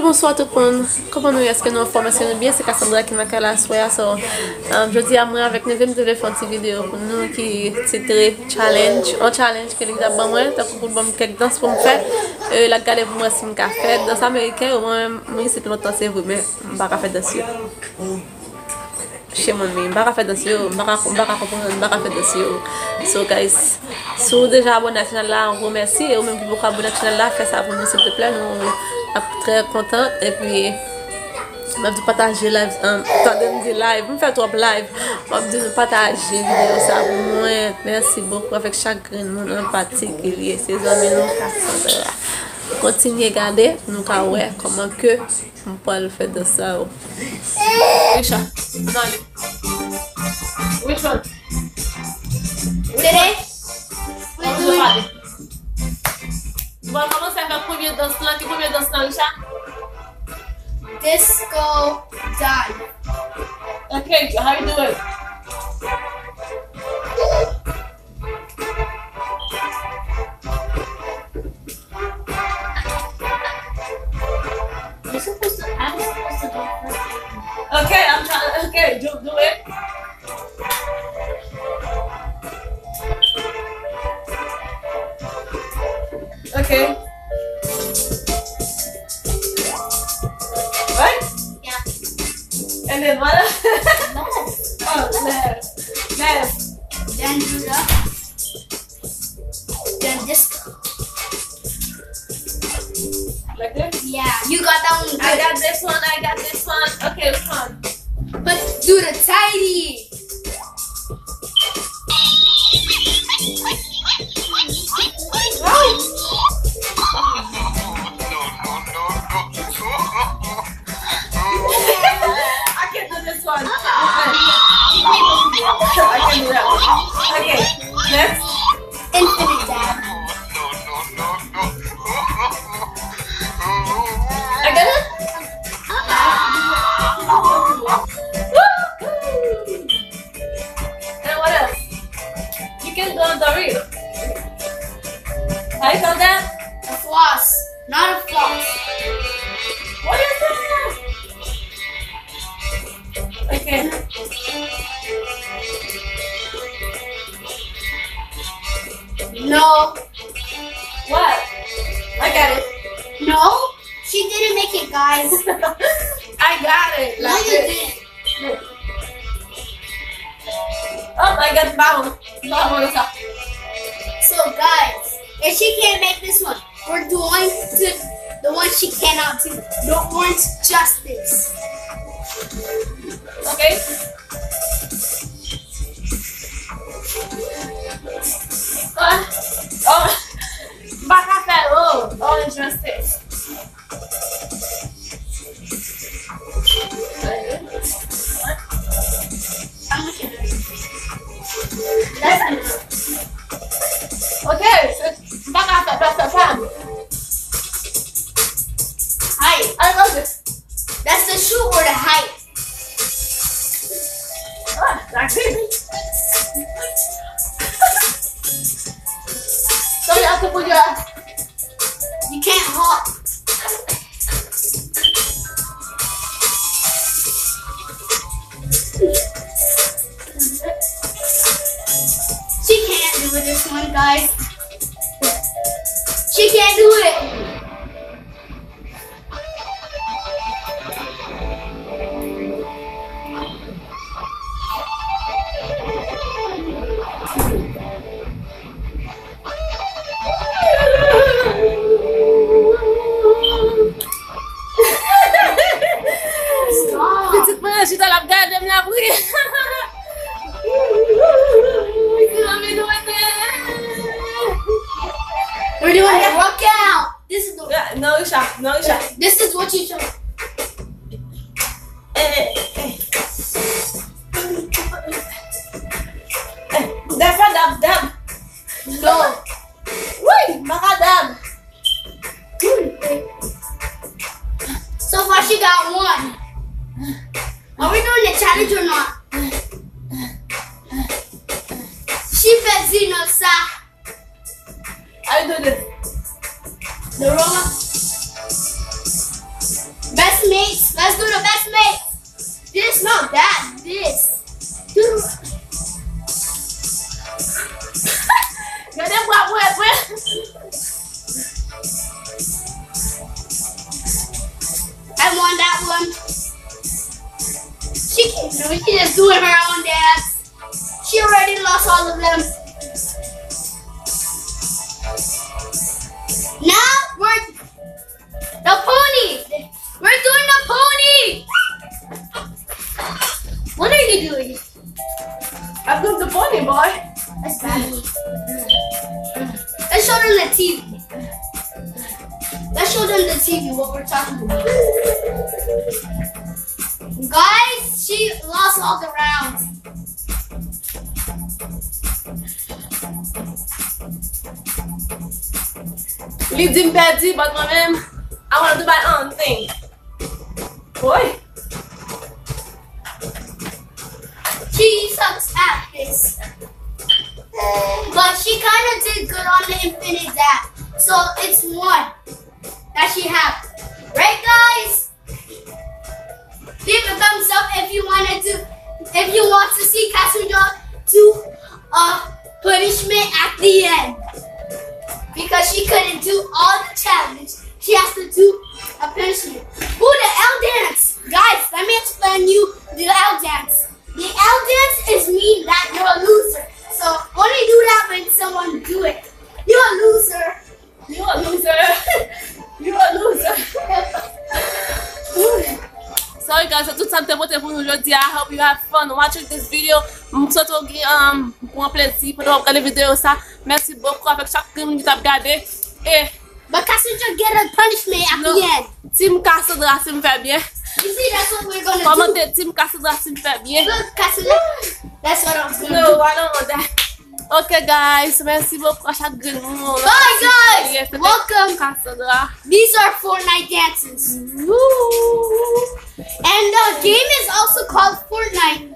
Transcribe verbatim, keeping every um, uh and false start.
Bonswa tout moun. Kòman nou ye? Èske nou anfòm? Èske nou byen? Se Cassandra ki nan kay la aswè a. So, um, jodi a mwen avèk Neve m te vle fè yon ti videyo pou nou ki titre challenge, yon challenge ke li t ap ban mwen, tankou pou l ban m kèk dans pou m fè. E l ap gade pou mwen si m ka fè dans ameriken yo. Mwen menm, mwen isit lontan se vre, men m pa ka fè dans yo. Shame on me. M pa ka fè dans yo, m pa ka, m pa ka konprann, m pa ka fè dans yo. So guys, si w deja abòne ak chanèl la, yon gwo mèsi. E ou menm ki poko abòne ak chanèl la, fè sa pou nou silteplè. Nou ap trè kontan. Epi m ap di pataje live, um, tande m di live, m fè twòp live. M ap di nou pataje videyo sa pou mwen. Mèsi bokou avèk chak grenn moun an patikilye. Se zanmi nou Cassandra. Kontinye gade, nou ka wè kòman ke m pral fè dans sa yo. Richard, nan li. Which one? Tene. Kòmanse pale. Nou pral kòmanse avèk premye dans lan. Ki premye dans lan, Richard? Disco dive. Okay, how you do it? You're supposed to, I'm supposed to do it first. Okay, I'm trying. Okay, do, do it. Okay. Right? Yeah. And then what? No. Oh, left. Left. Then do the, then this. Like this? Yeah, you got that one good. I got this one, I got this one. Okay, which one? But do the tidy. I can't do this one. I can't do that one. Okay, next. Infinite dab. I got it? And what else? You can go on the reel. How you call that? A floss. Not a floss. What is that? Okay. No. What? I got it. No, she didn't make it, guys. I got it. No, you didn't. Oh, I got the bottle. Bottle. So, guys, if she can't make this one, we're doing to the one she cannot do. The orange justice. Okay. Ah, oh, m pa ka fè l, oh, orange justice. Ok, se, m pa ka fè, fè, fè, fè. Ay, ay, ok. That's the shoe or the height? Ah, that's it. So you have to put your You can't hop. She can't do it, this one, guys. She can't do it. Pitit mwen an chita, l ap gade m, l ap ri. We're doing a workout. This is the, yeah, no, Richard, no, Richard. This is what you should. Eh, eh, eh. Eh, dab, dab, dab. No. Wi, m pa ka dab. So far, she got one. Are we doing a challenge or not? She fè di nan sa. How you do this? The roller. This, not that, this. Gade bwa mwen, mwen. I won that one. She can do it. She just doing her own dance. She already lost all of them. Now we're the pony. We're doing the pony. What are you doing? I'm doing the pony, boy. That's bad. Let's show them the T V. Let's show them the T V, what we're talking about. Guys, she lost all the rounds. Li di m pèdi, but mwen menm, I wanna do my own thing. Boy. She sucks at this. But she kinda did good on the infinite zap. So it's one that she have. Right, guys? Leave a thumbs up if you wanted to, if you want to see Cassandra do a punishment at the end. Because she couldn't do all the challenge, she has to do a punishment. Ooh, the L dance. Guys, let me explain you the L dance. The L dance is mean that you're a loser. So only do that when someone do it. You're a loser. You a loser. You a loser. Sorry guys, se tout sa m te pote pou nou jodi a. I hope you have fun watching this video. M swete w gen, um, pran plezi pandan w ap gade videyo sa. Mèsi bokou avèk chak moun ki t ap gade. E But Cassandra get a punishment at the end. Team Cassandra, si m fè byen. You see, that's what we're gonna do. Kòmante Team Cassandra, si m fè byen. Look, Cassandra, that's what I was gonna do. No, I don't want that. Ok guys, mèsi bokou a chak grenn moun. Bye guys. Welcome. Cassandra. These are Fortnite dances. Woo. And the game is also called Fortnite.